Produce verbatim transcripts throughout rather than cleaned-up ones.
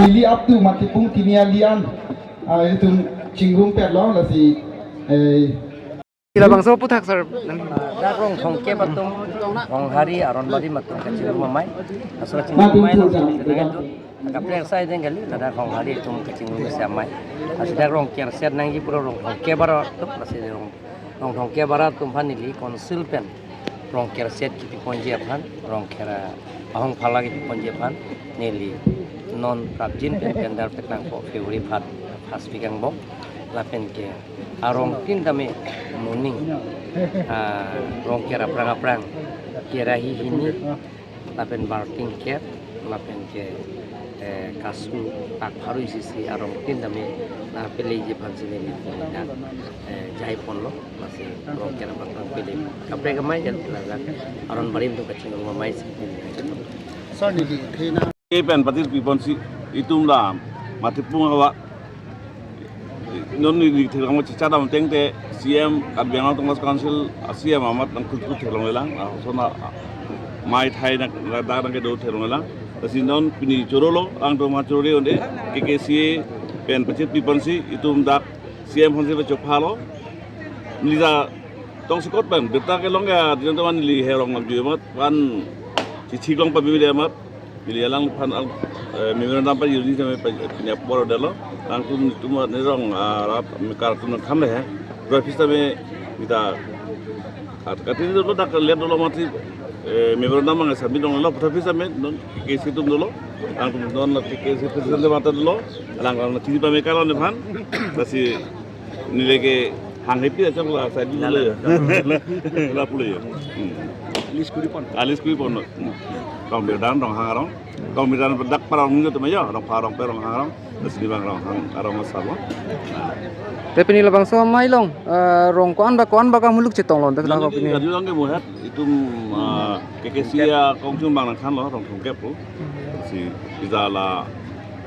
Ili up to Matipung Tiniali an, ah, itum chingrum pet lo, lasi, eh, Labangso aputhak sir. Dak Rongthongkep atum, Ronghari aron bari atum kachingrum amei. Asor kachingrum amei lo, sedang itu. Kaprek sai deng kali, ladak Ronghari atum kachingrum si amei. Asi dak Rongkerset nangji pura Rongthongkep arat atum, asi Rong, Rongthongkep arat atum aphan neli council pen Rongkerset kipi ponji aphan, Rongkera ahong phala kipi ponji aphan, neli non prapjin pen tender peklangpo February phat first week angbong, lapen ke arong tin tame moning, ah, Rongker aphrang aphrang, kera hi hini, lapen barting ker, lapen ke, eh, kasu tak pharu isi si arong tin tame, ah, peleji aphan si neli, eh, jai ponlo, lasi Rongker aphrang aphrang pele. Kaprek amei jan ladak aron bari atum kachingrum amei si. Sir, neli thena. Ke pen patir pi ponsi itum la Matipung havar. Non neli theklong chechadam tengte C M Karbi Anglong Autonomous Council, ah, C M amat nangkut kut theklonglelang. Ah, sona, ah, mai thai nang, ladak nangkedo theklonglelang. Lasi non pini chorolo, alangtum ma chorolo un-e, K K C A pen patir pi ponsi itum dak C M aphansi pachophalo. Neli ta tongsekot pen, birta kelong ya, di teman neli herong nangju amat, wan chichi long pabibili amat, neli alangphan, al, eh, memorandum pajirni tame pa, pini apor dalo, alangtum itum nerong, ah, rat, mekar atum nangkam le he, Roy Fista me, kita, kat, kat ini dulu dak lihat dulu mati, eh, memorandum mang sambil dong lo, Roy Fista me, non, K C atum dulu, alangtum non, K C president mata dulu, alang, alang, tiri pamekar lo nephan, lasi, neli ke hang happy aja kalau saya dulu ya. Lapu ya. Hmm. List kuri pon. Ah, list kuri pon. Hmm. Rong Birdan, Ronghang arong. Rong Birdan dak para Rongni atum ya, Rongpha, Rongpe, Ronghang arong. Terus di bang Ronghang arong asal lo. Nah. Te pini labangso amei along, eh, rong ko-an ba ko-an ba kamuluk chetong lo, te nang pini. Jadi orang ke muhat, itum, ah, K K C A kongchung bang nangkhan lo, Rongthongkep pu. Si, bisa la,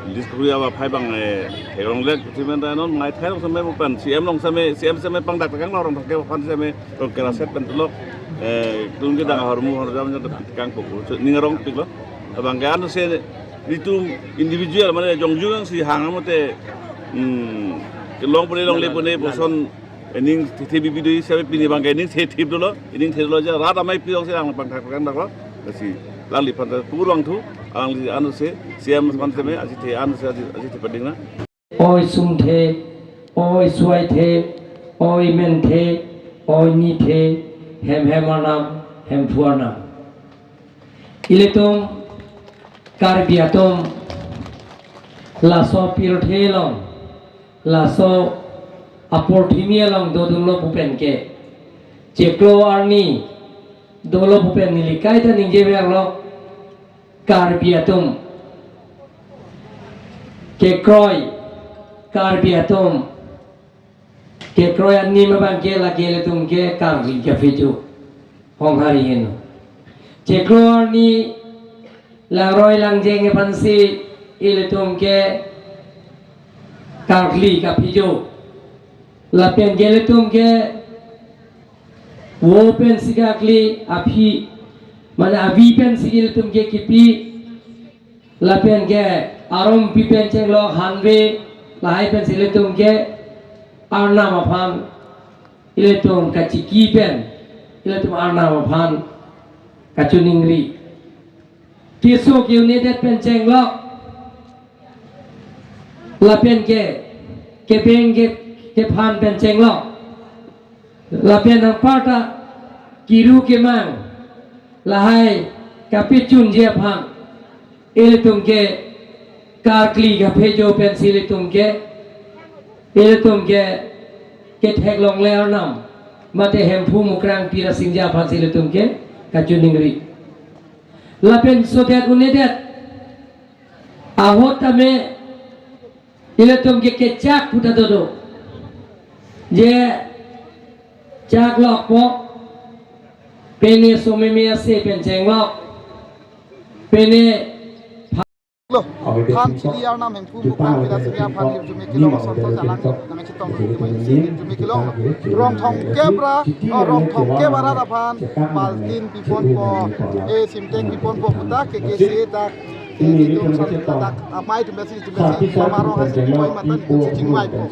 list kuri aba phai bang, eh, theklongle, si pen ta non, mai thai along sampai bukan, C M along sampai, C M sampai pangdak tegang lo, Rongthongkep aphan sampai, Rongkerset pen tulok, eh, tungki dang hormu horjam nya kang pupu, so, ning rong pik lo. Abang ke anu se, itum individual, mane jongjung si hang amote, hmm, kelong pune longle pune, boson, ining thithe bibi doi, sampai pini bang ke ining thithe dolo, ining thithe dolo aja, rat amei pi along si hang pangdak pangdak lo. Lasi, alangliphan ta purang thu, alangli anu se, C M aphan tame, asi the anu se, asi, asi the pading na. Oi sumthe, oi suaithe, oi menthe, oi nithe, hem hem arnam, Hemphu arnam. Ilitum Karbi atum laso pirthe along, laso apirthe along dodunlo pu pen ke, chiklo arni dolo pu pen neli kaita ningje verlo. Karbi atum kekroi, Karbi atum kekroi anim abang ke lake ilitum ke karkli kaphejo, Ronghari henlo. Chiklo arni langroi langjeng aphansi ilitum ke karkli kaphejo. Lapen ke ilitum ke vo pensi karkli, aphi, mane avi pensi ilitum ke kipi, lapen ke arompi pen chenglok hanve, lahai pensi ilitum ke arnam aphan, ilitum kachiki pen, ilitum arnam aphan kachiningri. Keso ke-un-edet pen chenglok, lapen ke, kebeng ke, kephan pen chenglok, lapen anparta kiru kemang lahai kapachunji aphan, ilitum ke karkli kaphejo pensi ilitum ke, ilitum ke ketheklongle arnam, mate Hemphu Mukrang Pirasingja aphansi ilitum ke kachiningri. Lapen sodet un-edet ahut tame ilitum ke kechak puta dodo. Je chak lokpo, pene someme ase pen chenglok, pene lo. Phan chili arnam Hemphu Mukrang Pirasingja aphan hirjume kelong, ason ason alang nangchetong hirjume kelong. Rongthongkep ra, oh, Rongthongkep arat aphan baltin piponpo, eh, simtek piponpo puta K K C A dak Itum si ladak amei atum si, itum si, Mama Rong Hasi Kepoi matan itum si chingvaipo.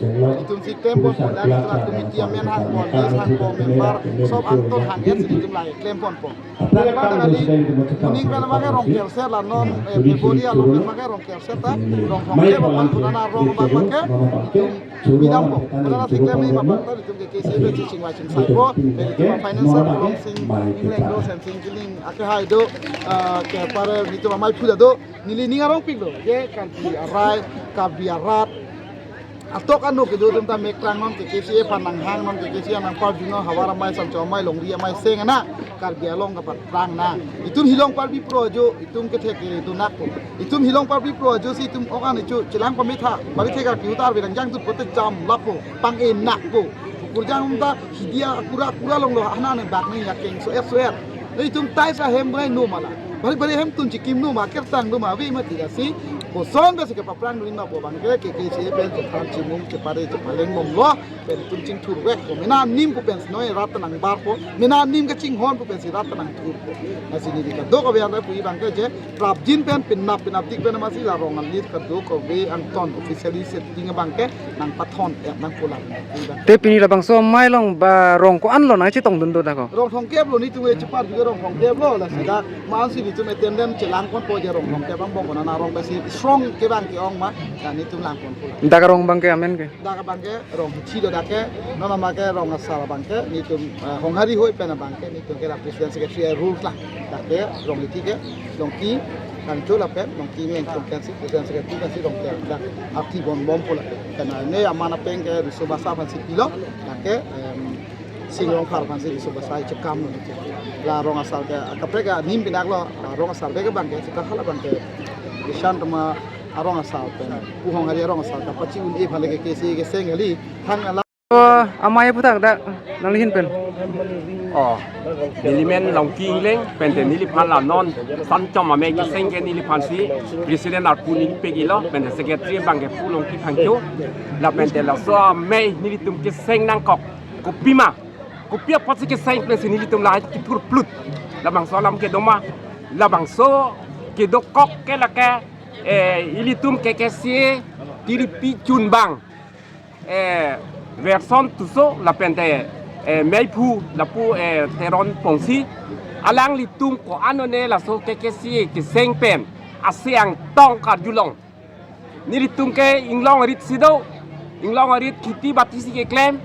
Itum si klempon pu, ladak committee amen hangpo, list hangpo, member sob angton hang-et si itum lahai klemponpo. Lapen abang kali, moning pen abang ke Rongkerset la non, eh, February along pen abang ke Rongkerset ta, Rongthongkep abang, konat arong abang ke, itum bidampo. Konat si klem ni abang ta itum ke K K C A pensi chingvai chingsaipo, itum financial problem sing, ingleng do, sensing kiling, akehai do, eh, ke pare itum amei phuda do, neli ning arongpik do, je Karbi arai, Karbi arat, atok ano kedo atum ta mek prang non, K K C A aphan nanghang non, K K C A nangparju non, havar amei, samcho amei, longri amei seng ana, Karbi Anglong kapat prang na. Itum hilong parbi pro ajo, itum kethek ke itum nakpo. Itum hilong parbi pro ajo si itum okan ichu chelang pamitha, bari thek ke utar bilang jang tut pote jam lapo, pang-e nakpo. Kurjang um ta hidia kura kura longlo, hana ne bak ne yakeng so-et so-et. Itum tai sa hem brai no mala. Bari bari hem tun chikim no ma, kertang no ma, ave mati lasi. Koson besi kepaprang dun ma pu abang ke, K K C A pen chephan chimum chepare chepaleng bomlo. Pen itum chingthurvekpo. Mena anim pu pensi noi rat nangbarpo. Mena anim kachinghon pu pensi rat nangthurpo. Lasi neli kadokave anta pu abang ke je prapjin pen penap penapdik pen amatsi la rong alit kadokave angton officially setting abang ke nangpathon-et nangpulang. Te pini labangso amei along ba rong ko-an lo nangchetongdun do dak ko? Rongthongkep lo, netum e chepar juga Rongthongkep lo, lasi dak mansi netum attendance chelangponpo je Rongthongkep angbong konat arong pensi strong ke abang ke-ong ma, ya netum langponpo. Dak arong abang ke amen ke? Dak abang ke Rong Hithi do dak ke, non ama ke Rong Asar abang ke, netum, eh, Honghari hoi pen abang ke, netum ke la president secretary rule la. Dak ke Rong Hithi ke, Rongki Kangcho lapen, Rongki Mengchong pensi, president secretary pensi Rongker dak arti bon bompo la. Karena ne aman apeng ke Riso Basa pensi pilo, dak ke, em, Sing Rongphar pensi Riso Basa chekam lo. La Rong Asar ke, kaprek anim pinak lo, la Rong Asar ke abang ke, sekarang hala abang ke, Ishan Roma arong asar pen, pu Honghari arong asar ta pachi un-e aphan le K K C A keseng kali, thang ala. O, amei aphuthak dak nanglihin pen. O, neli men Longki Ingleng, pen te neliphan la non, Sanchom Amei keseng ke neliphan si, president arpu neli pegilo, pen te secretary abang ke pu Longki Phangcho, lapen te laso amei nelitum keseng nangkok, kopima, kopi apotsi keseng pensi nelitum lahai kithur plut, labangso alam kedo ma, labangso kedokok ke lake, eh, ilitum K K C A Tiripi Chunbang, eh, Verson Tisso lapen te, eh, meiphu lapu, eh, Teron Pongsi, alanglitum ko-an one laso K K C A keseng pen ase angtong karjulong. Nelitum ke inglong arit si do, inglong arit kheti bati si keklem,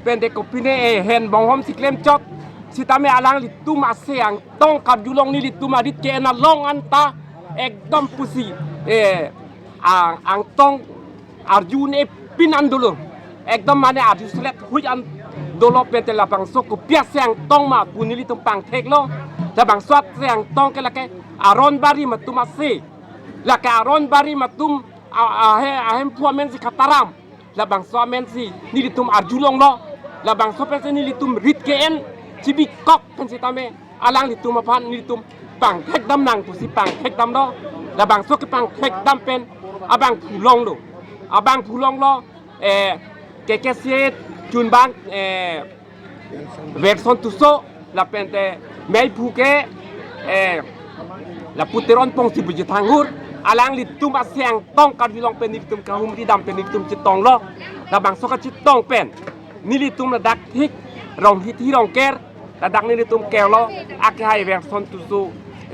pen te kopine, eh, hen bonghom si klemchot, sitame alanglitum ase angtong karjulong nelitum arit ke-en along anta ekdom pusi, eh, ang, angtong arju un-e pin an dolo. Ekdom mane arju selet hui an dolo, pen te labangso kopi ase angtong ma pu nelitum pangtheklo. Labangso ase angtong ke lake aron barim atum ase. Lake aron barim atum a, a, ahe, ahemphu amen si Khataram. Labangso amen si nelitum arjulonglo. Labangso pensi nelitum rit ke-en chibikok pen sitame alanglitum aphan nelitum pangthekdam nang pusi pangthekdamlo. Labangso kepangthekdam pen abang phulonglo. Abang phulonglo, eh, K K C A Chunbang, eh, Verson Tisso, lapen te meiphu ke, eh, lapu Teron Pongsi Bujithanghur, alanglitum ase angtong karjulong pen nelitum kahumridam pen nelitum chetonglo. Labangso kachetong pen nelitum ladak thik Rong Hithi Rongker, ladak nelitum kerlo, akehai Verson Tisso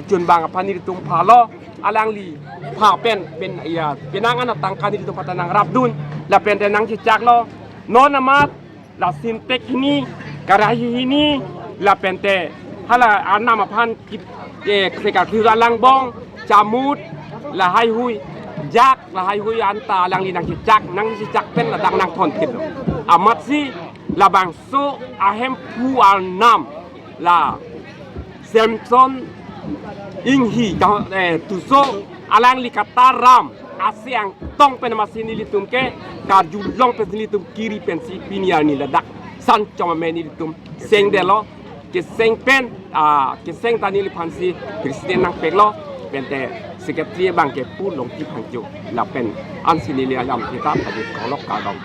Chunbang aphan nelitum phalo, alangli pha pen, pen, ya, penang an atangka nelitum pata nangrapdun, lapen te nangchechaklo, non amat, la Sintex hini, karahi hini, lapen te hala arnam aphan kip, eh, sekakir alangbong, chamut, lahai hui, jak, lahai hui anta alangli nangchechak, nangchechak pen ladak nangthon kitlo. Amatsi labangso ahemphu arnam la Samson Inghi, eh, Tisso, alangli Khataram ase angtong pen amatsi nelitum ke karjulong pensi nelitum kiri pensi pini arni ladak Sanchom Amei nelitum sengdetlo, keseng pen, ah, keseng ta neliphan si president nangpeklo, pen te secretary abang ke pu Longki Phangcho, lapen ansi neli alam kita tadi kolok kadom.